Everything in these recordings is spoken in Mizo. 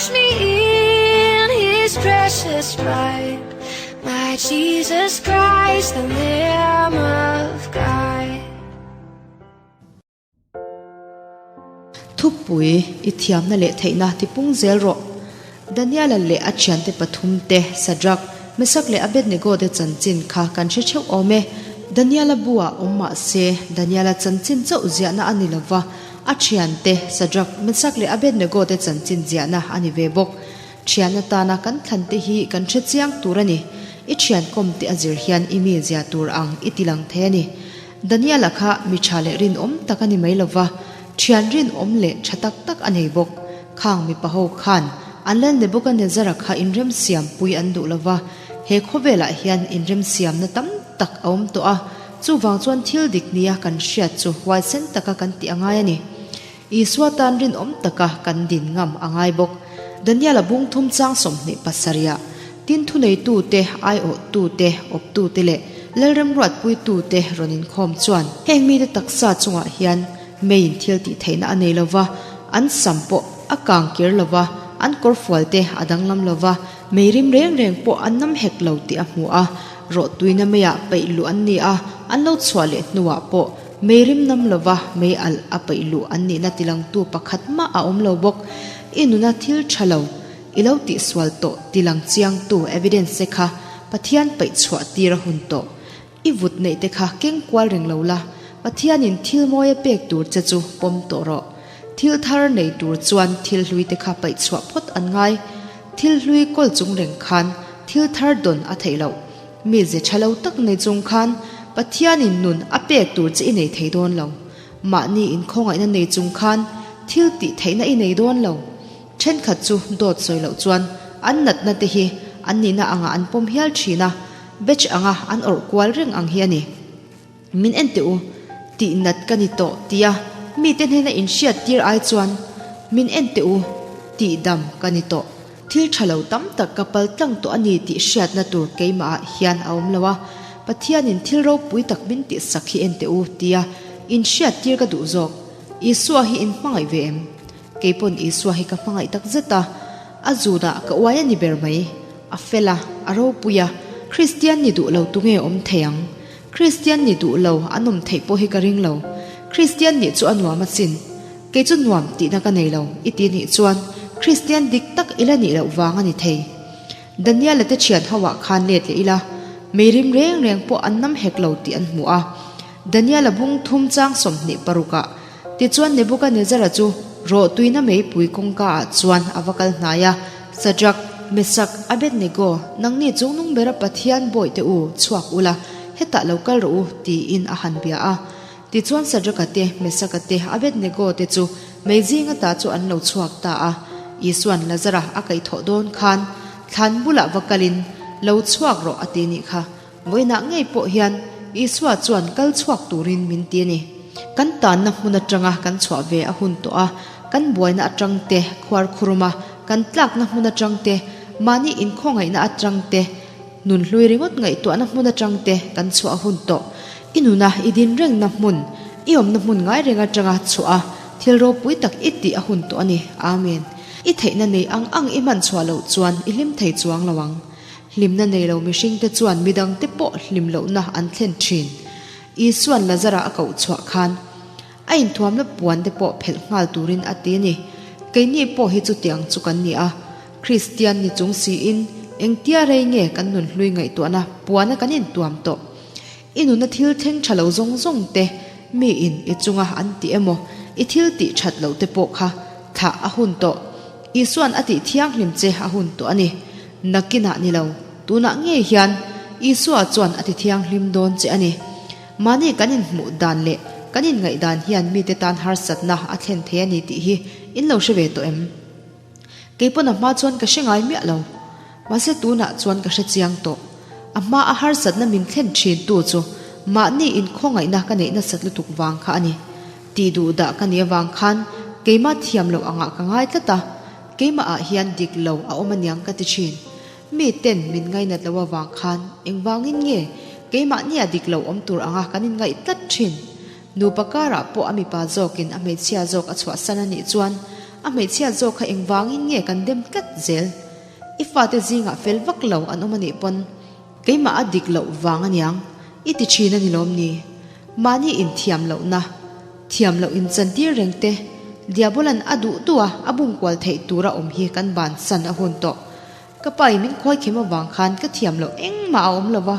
Wash me in his precious blood. My Jesus Christ, the Lamb of God. Thupui, I thiamna leh theihna tipung zel rawh. Daniela leh a thiante pathumte, Sadrak, Mesak leh Abednego te chanchin kha kan hre theuh awm e. Daniela buah awm mah se, Daniela chanchin chauh ziahna a ni lova, a thiante, Sadrak, Mesak leh Abednego te chanchin ziahna a ni ve bawk. Thian atana kan thlante hi kan hre chiang tur a ni. I thian kawmte a zir hian i mi zia tur ang i ti lang thei a ni. Daniela kha mi tha leh rinawm tak a ni mai lova, thian rinawm leh tha tak tak a nei bawk. Khang mipa ho khan an lal Nebuchadnezzar-a kha inremsiam pui an duh lova, he khawvelah hian inremsiamna tam tak a awm tawh a, chuvang chuan thil dik nia kan hriat chu huaisen taka kan tih a ngai a ni. Isua tan rinawm taka kan din ngam a ngai bawk. Daniel-a bung thum chang 27ah, Tin thuneitute, aiawhtute, awptute leh lalremruatpuitute rawn inkhawm chuan heng mite taksa chungah hian meiin thil tih theihna a nei lo va, an sam pawh a kang kir lo va, an kawrfualte a danglam lo va, mei rim reng reng pawh an nam hek lo tih a hmu a. Rawhtuina meiah peih luh an ni a, an lo chhuah leh hnuah pawh mei rim nam lo va, mei alh a peih luh an nihna tilangtu pakhat mah a awm lo bawk. I nuna thil tha lo. I lo tihsual tawh ti lang chiangtu evidence te kha Pathian paih chhuah tir a hun tawh. I vut neih te kha keng kual reng lo la, Pathianin thil mawi a pek tur che chu pawm tawh rawh. Thil thar nei tur chuan thil hlui te kha paih chhuah phawt an ngai. Thil hlui kawl chung reng khan thil thar dawn a theih loh. Mi ze tha lo tak nei chung khan Pathianin nun a pek tur che i nei thei dawn lo. Mahni inkhawngaihna nei chung khan thil tih theihna i nei dawn lo. Thenkhat chu dawt sawi loh chuan an natna te hi an nihna angah an pawm hial thin a, batch anga an awrh kual reng ang hi a ni. Min en teh u, tih nat ka ni tawh tia mite hnena inhriat tir ai chuan min en teh u, tih dam ka ni tawh, thil tha lo tam tak ka pal tlang tawh a ni tih hriatna tur keimahah hian a awm lo a, Pathianin thil ropui tak min tihsak hi en teh u tia inhriat tir ka duh zawk. Isua hi in hmangaih ve em? Keipawn Isua hi ka hmangaih tak zet a, a zunah ka uai a ni ber mai. A fel a, a ropui a, Kristian ni duh lo tunge awm thei ang? Kristian ni duh lo an awm theih pawh hi ka ring lo. Kristian nih chu a nuam asin. Kei chu nuam tihna ka nei lo, i ti nih chuan Kristian dik tak i la nih loh vang a ni thei. Daniel-a te thian ho ah khan let leh ila, mei rim reng reng pawh an nam hek lo tih an hmu a. Daniel-a bung thum chang 26 ah Tichuan Nebuchadnezzar-a chu rawhtuina meipui kawngka ah chuan a va kal hnai a, Sadrak, Mesak, Abednego, nangni chungnung bera Pathian bawihte u, chhuak ula, hetah lo kal rawh u, tiin a han bia a. Tichuan Sadraka te, Mesaka te, Abednego te chu mei zinga ta chu an lo chhuak ta a. Isuan Lazara a kaihthawh dawn khan thlan bulah va kalin, Lo chhuak rawh a ti nih kha. Vawiinah ngei pawh hian Isua chuan kal chhuak turin min ti a ni. Kan tanna hmun atanga kan chhuah ve a hun tawh a, kan buaina atang te, khuar khuruma kan tlakna hmun atang te, mahni inkhawngaihna atang te, nun hlui ringawt ngaihtuahna hmun atang te kan chhuah a hun tawh. I nuna i din rengna hmun, i awmna hmun ngai reng atanga chhuah a, thil ropui tak i tih a hun tawh a ni. Amen. I theihna nei ang ang i hman chhuah loh chuan i hlim thei chuang lo ang. Hlimna nei lo mihringte chuan midangte pawh hlim lohna an thlen thin. Isua'n Lazara a koh chhuah khan a inthuamna puante pawh phelh nghal turin a ti a ni. Keini pawh hi chutiang chu kan ni a, Kristian ni chung siin engtia rei nge kan nun hlui ngaihtuahna puana kan intuam tawh? I nuna thil thleng tha lo zawng zawng te miin i chunga an ti emaw, i thil tih that loh te pawh kha thlah a hun tawh. Isua'n a tih thianghlim che a hun tawh a ni. Nakinah ni lo, tunah ngei hian Isua chuan a ti thianghlim dawn che a ni. Mahni kan inhmuh dan leh kan inngaih dan hian mite tan harsatna a thlen thei a ni tih hi in lo hre ve tawh em? Kei pawn a hma chuan ka hre ngai miah lo. Mahse tunah chuan ka hre chiang tawh. A hma a harsatna min thlen thin tu chu mahni inkhawngaihna ka neih nasat lutuk vang kha a ni. Tih duh dah ka nih avang khan keimah thiam loh angah ka ngai tlat a, keimah ah hian dik lo a awm aniang ka ti thin. Mi ten min ngainat loh avang khan engvangin nge keimah nia dik lo awm tur anga kan inngaih tlat thin? Nupa karah pawh a mipa zawkin a hmeichhia zawk a chhuahsan a nih chuan. A hmeichhia zawk kha engvangin nge kan dem tlat zel? I fate zingah fel vak lo an awm a nih pawn keimah a dik loh vang aniang i ti thin a ni lawm ni? Mahni inthiam lohna, thiam loh inchantir reng te, Diabolan a duh duh a a bum kual theih tura awm hi kan bansan a hun tawh. Ka pa i min khuai khem avang khan ka thiam loh engmah a awm lo va,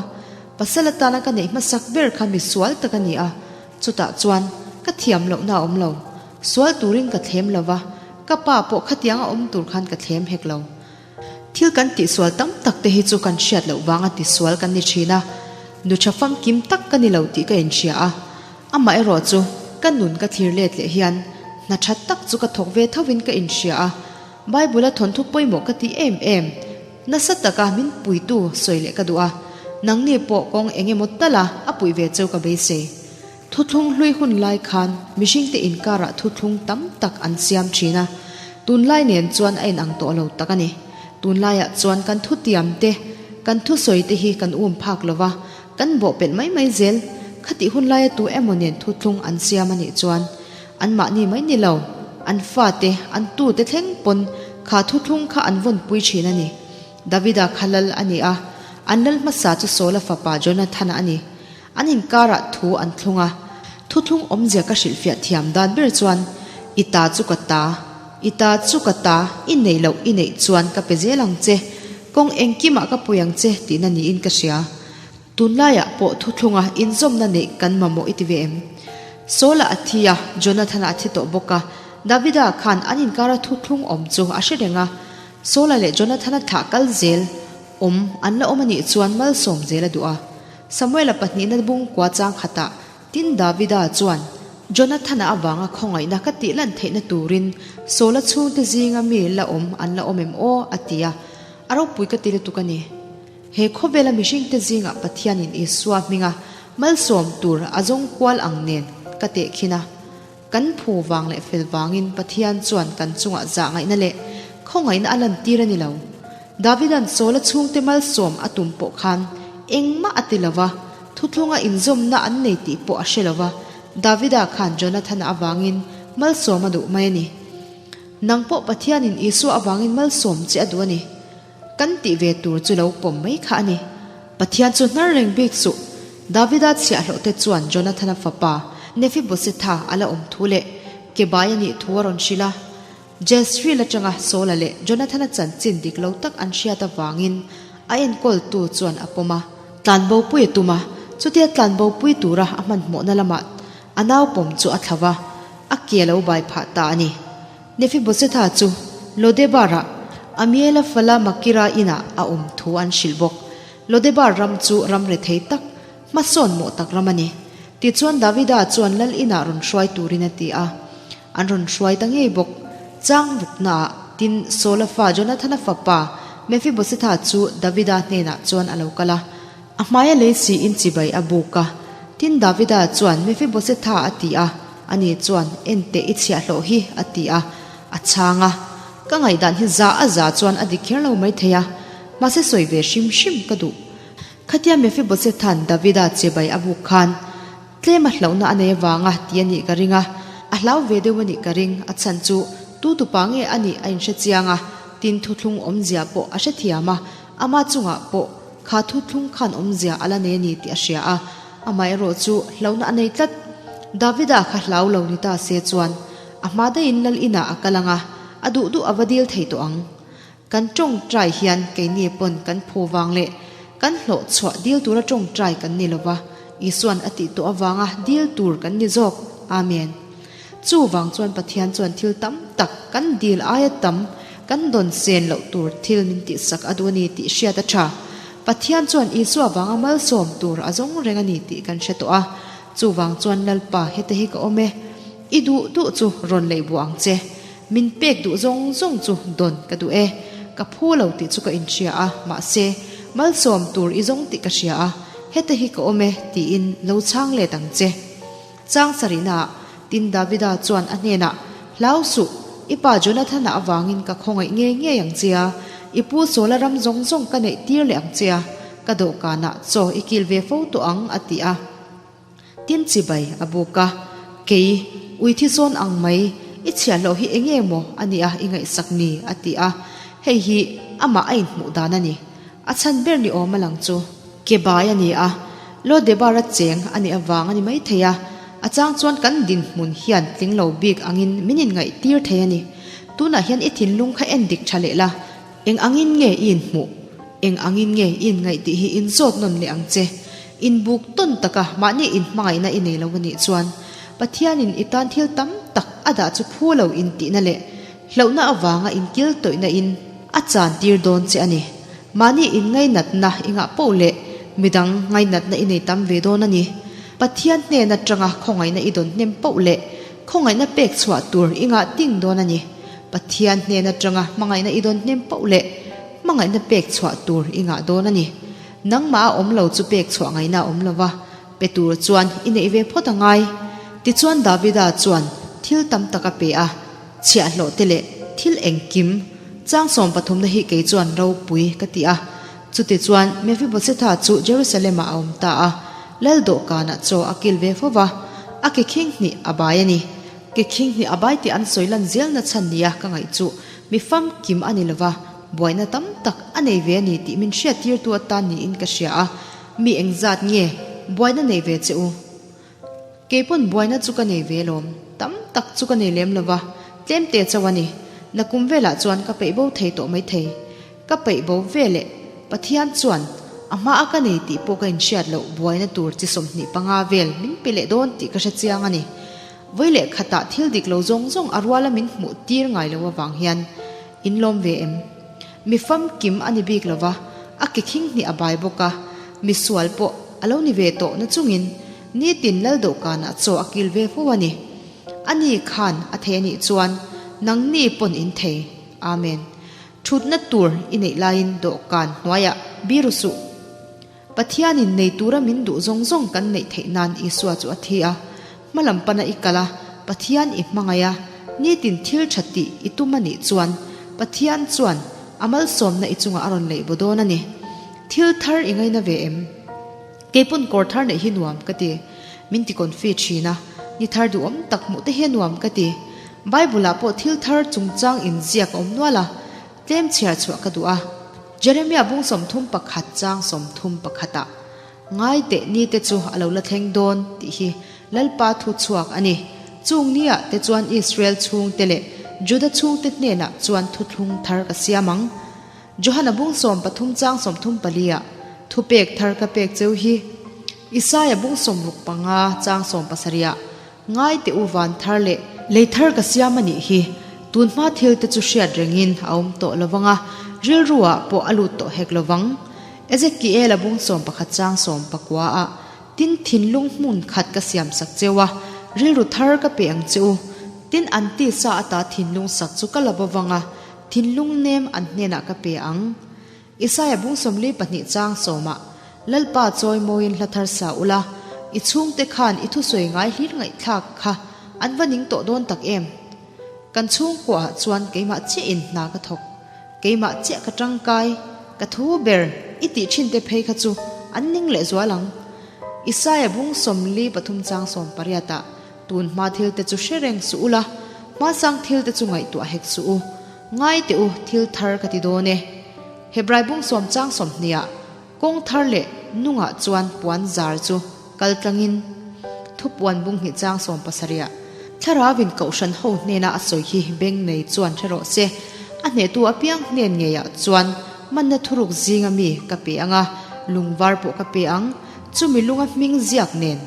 pasal atana ka neih hmasak ber kha mi sual tak a ni a, chutah chuan ka thiam lohna a awm lo. Sual turin ka thlem lo va, ka pa pawh khatiang a awm tur khan ka thlem hek lo. Thil kan tihsual tam tak te hi chu kan hriat loh vanga tisual kan ni thin a, nu tha famkim tak ka ni lo tih ka inhria a, amaherawh chu ka nun ka thlir let leh hian hna tha tak chu ka thawk ve thovin ka inhria a, Bible-a thawnthu pawimawh ka ti em em. Nasa taka min puitu sawi leh ka duh a, nangni pawh kawng eng emaw tala a puih ve cheu ka beisei. Thuthlung hlui hun lai khan mihringte inkarah thuthlung tam tak an siam thin a, tunlai nen chuan a inang tawh lo tak a ni. Tunlaiah chuan kan thutiam te, kan thusawi te hi kan um phak lo va, kan bawhpelh mai mai zel. Khatih hun laia tu emaw nen thuthlung an siam a nih chuan anmahni mai ni lo, an fate, an tute thleng pawn kha thuthlung kha an vawnpui thin a ni. Davida kha lal a ni a, an lal hmasa chu Saula fapa Jonathana a ni. An inkarah thu an thlung a, thuthlung awmzia ka hrilhfiah thiam dan ber chuan, I ta chu ka ta, i ta chu ka ta, i neih loh i neih chuan ka pe zel ang che, kawng engkimah ka pui ang che tihna niin ka hria. Tunlaiah pawh thuthlunga inzawmna neih kan mamawh i ti ve em? Saula a thi a, Jonathana a thi tawh bawk a, Davida khan an inkara thuthlung awm chu a hre reng a, Saula leh Jonathana thlah kal zel awm an la awm a nih chuan malsawm zel a duh a. Samuela pahnihna bung kua chang khatah tin Davida chuan, Jonathana avanga khawngaihna ka tih lan theihna turin Saula chhungte zinga mi la awm an la awm em aw? a ti a. A ropui ka ti lutuk a ni. He khawvela mihringte zingah Pathianin Isua hminga malsawm tur a zawng kual ang nen ka tehkhin a. Kan phu vang leh fel vangin Pathian chuan kan chungah zahngaihna leh khawngaihna a lantir a ni lo. Davida'n Saula chhungte malsawm a tum pawh khan engmah a ti lo va, thuthlunga inzawmna an nei tih pawh a hre lo va, Davida khan Jonathana avangin malsawm a duh mai a ni. Nang pawh Pathianin Isua avangin malsawm che a duh a ni. Kan tih ve tur chu lo pawm mai kha a ni. Pathian chu hnar reng bik suh. Davida chhiahhlawh te chuan Jonathana fapa Mephibosetha a la awm thu leh kebai a nih thu a rawn hrilh a. Jezreel atanga Saula leh Jonathana chanchin dik lo tak an hriat avangin a enkawltu chuan a pawm a. Tlanbopui a tum a, chutia tlanbopui tura a hmanhmawhna lamah a naupawm chu a thla va, a ke a lo bai phah ta a ni. Mephibosetha chu Lodebar-ah Amiela fala Makira inah a awm thu an hrilh bawk. Lodebar ram chu ram rethei tak, hmasawn mawh tak ram a ni. Tichuan Davida chuan lal inah rawn hruai turin a ti a. An rawn hruai ta ngei bawk. Chang ruknaah tin Saula fa Jonathana fapa Mephibosetha chu Davida hnenah chuan a lo kal a. A hmaia lei siin chibai a buk a. Tin Davida chuan Mephibosetha a ti a, ani chuan, Enteh i chhiahhlawh hi, a ti a. A chhang a, Ka ngaihdan hi za a za chuan a dik kher lo maithei a, mahse sawi ve hrim hrim ka duh. Khatia Mephibosetha'n Davida chibai a buk khan tlem a hlauhna a nei avanga ti a nih ka ring a, a hlau ve deuh a nih ka ring, a chhan chu tu tupa nge a nih a inhre chiang a, tin thuthlung awmzia pawh a hrethiam a, ama chungah pawh Kha thuthlung khan awmzia a la nei a ni tih a hria a, amaherawh chu hlauhna a nei tlat. Davida kha hlau lo ni ta se chuan a hma daihin lal inah a kal ang a, a duh duh a va dil thei tawh ang. Kan tawngtai hian keini pawn kan phu vang leh kan hlawh chhuah dil tura tawngtai kan ni lova, Isuan a tih tawh avanga dil tur kan ni zawk. Amen. Chuvang chuan Pathian chuan thil tam tak kan dil aia tam kan dawn sen loh tur thil min tihsak a duh a ni tih hriat a tha. Pathian chuan Isua vanga malsawm tur a zawng reng a ni tih kan hre tawh a. Chuvang chuan Lalpa heta hi ka awm e. I duh duh chu rawn leih buah ang che. Min pek duh zawng zawng chu dawn ka duh e. Ka phu lo tih chu ka inhria a, mahse, malsawm tur i zawng tih ka hria a, heta hi ka awm e tiin lo chhang let ang che. Chang sarihnaah tin Davida chuan a hnenah, Hlau suh, i pa Jonathana avangin ka khawngaih ngei ngei ang che a, i pu Saula ram zawng zawng ka neih tir leh ang che a, ka dawhkanah chaw i kil ve fo tawh ang, a ti a. Tin chibai a buk a, Kei, ui thi zawn ang mai. I chhiahhlawh hi enge maw a nia i ngaihsak ni? a ti a. Hei hi amah a inhmuh dan a ni. A chhan ber ni awm a lang chu. Ke bai a ni a, Lodebara cheng a nih avang a ni maithei a, a chang chuan kan dinhmun hian tling lo bik angin min inngaihtir thei a ni. Tunah hian i thinlung kha en dik tha leh la, eng angin nge i inhmuh? Eng angin nge i inngaih tih hi inzawt nawn leh ang che. Inbuk tawn taka mahni inhmangaihna i nei lo a nih chuan Pathianin i tan thil tam tak a dah chu phu lo intihna leh hlauhna avanga inkil tawihna in a chan tir dawn che a ni. Mahni in ngainatna i ngah poh leh midang ngainatna i nei tam ve dawn a ni. Pathian hnen atanga khawngaihna i dawn hnem poh leh khawngaihna pek chhuah tur i ngah ting dawn a ni. Pathian hnen atanga hmangaihna i dawn hnem poh leh hmangaihna pek chhuah tur i ngah dawn a ni. Nangmah a awm lo chu pek chhuah ngaihna a awm lo va, pe tur chuan i neih ve phawt a ngai. Tichuan Davida chuan thil tam tak a pe a. Chhiahhlawh te leh thil engkim chang sawmpathumna hi kei chuan ropui ka ti a. Chutichuan Mephibosetha chu Jerusalem-ah a awm ta a, lal dawhkanah chaw a kil ve fo va, a ke khing hnih a bai a ni. Ke khing hnih a bai tih an sawi lan zelna chhan nia ka ngaih chu mi famkim a ni lo va, buaina tam tak a nei ve a ni tih min hriattirtu atan niin ka hria a, mi engzat nge buaina nei ve che u? Keipawn buaina chu ka nei ve lawm, tam tak chu ka nei lem lova, tlem te chauh a ni. Nakum velah chuan ka peih bo thei tawh mai thei. Ka peih bo ve leh Pathian chuan a hma a ka nei tih pawh ka inhriat loh buaina tur chi 25 vel min pe leh dawn tih ka hre chiang a ni. Vawi leh khatah thil dik lo zawng zawng a ruala min hmuh tir ngai lo avang hian in lawm ve em? Mi famkim a ni bik lova, a ke khing hnih a bai bawk a, mi sual pawh a lo ni ve tawh na chungin nitin lal dawhkanah chaw a kil ve fo a ni. A ni khan a thei a nih chuan nangni pawn in thei. Amen. Thutna tur i neih laiin dawhkan hnuaiah biru suh. Pathianin nei tura min duh zawng zawng kan neih theih nan Isua chu a thi a. Hmalam pana i kal a, Pathian i hmangaih a, nitin thil tha tih i tum a nih chuan Pathian chuan a malsawmna i chungah a rawn leih baw dawn a ni. Thil thar i ngaina ve em? Keipawn kawr thar neih hi nuam ka ti. Min ti confi thin a, ni thar duhawm tak hmuh te hi a nuam ka ti. Bible ah pawh thil thar chungchang inziak a awm nual a. Tlem chhiar chhuah ka duh a. Jeremia bung 31 chang 31 ah, Ngai teh ni te chu a lo la thleng dawn tih hi Lalpa thu chhuak a ni. Chung ni ah te chuan Israel chhung te leh Juda chhung te hnenah chuan thuthlung thar ka siam ang. Johana bung 13 chang 34 ah, Thupek thar ka pek cheu hi. Isaia bung 65 chang 17 ah, Ngai teh u van thar leh lei thar ka siam a nih hi, tun hma thil te chu hriat rengin a awm tawh lo vang a, rilru ah pawh a lut tawh hek lo vang. Ezekiel a bung 11 chang 19 ah, Tin thinlung hmun khat ka siam sak cheu a, rilru thar ka pe ang che u. Tin an tisa ata thinlung sak chu ka la bo vang a, thinlung nem an hnenah ka pe ang. Isaia bung 42 chang sawmah, Lalpa chawi mawiin hla thar sa ula, i chhungte khan i thusawi ngai hlir ngaihthlak kha an va ning tawh dawn tak em? Kan chhungkuaah chuan keimah chiahin hna ka thawk, keimah chiah ka tangkai, ka thu ber i tih thinte phei kha chu an ning leh zual ang. Isaia bung 43 chang 18 ah, Tun hma thilte chu hre reng suh ula, hmasang thilte chu ngaihtuah hek suh u. Ngai teh u, thil thar ka ti dawn e. Hebrai bung sawm chang sawmhniah kawng thar leh nungah chuan puan zar chu kal tlangin thupuan bung hnih chang 70ah Thlarauin Kohhran ho hnena a sawi hi beng nei chuan hre rawh se. A hnehtu apiang hnen ngeiah chuan manna thuruk zinga mi ka pe ang a, lungvar pawh ka pe ang. Chumi lunga hming ziak nen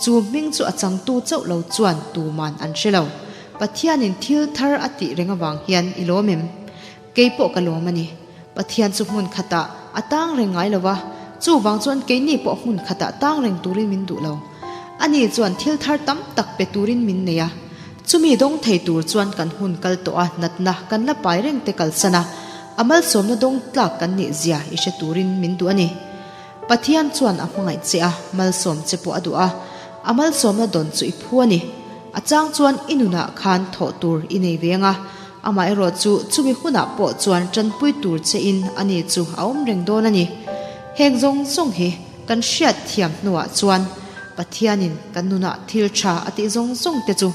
chu hming chu a changtu chauh lo chuan tuman an hre lo. Pathianin thil thar a tih reng avang hian i lawm em? Kei pawh ka lawm a ni. Pathian chu hmun khatah a tang reng ngai lo va, chuvang chuan keini pawh hmun khatah tang reng turin min duh lo. Ani chuan thil thar tam tak pe turin min nei a. Chumi dawng thei tur chuan kan hun kal tawh a, natna kan la pai reng te kalsan a, a malsawmna dawng tlak kan nih zia i hre turin min duh a ni. Pathian chuan a hmangaih che a, malsawm che pawh a duh a, a malsawmna dawn chu i phu a ni. A chang chuan i nunah khan thawh tur i nei ve ang a, amaherawh chu chumi hunah pawh chuan tanpui tur che in ani chu a awm reng dawn a ni. Heng zawng zawng hi kan hriat thiam hnuah chuan Pathianin kan nunah thil tha a tih zawng zawng te chu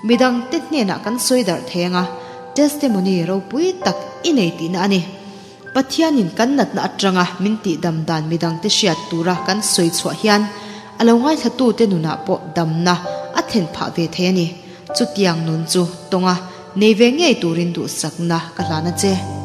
Midangte hnenah kan sawi darh thei anga testimony ropui tak i nei tihna a ni. Pathianin kan natna atanga min tihdam dan midangte hriat tura kan sawi chhuah hian a lo ngaithlatute nunah pawh damna a thlen phah ve thei a ni. Chutiang nun chu tawnga nei ve ngei turin duhsakna ka hlan a che.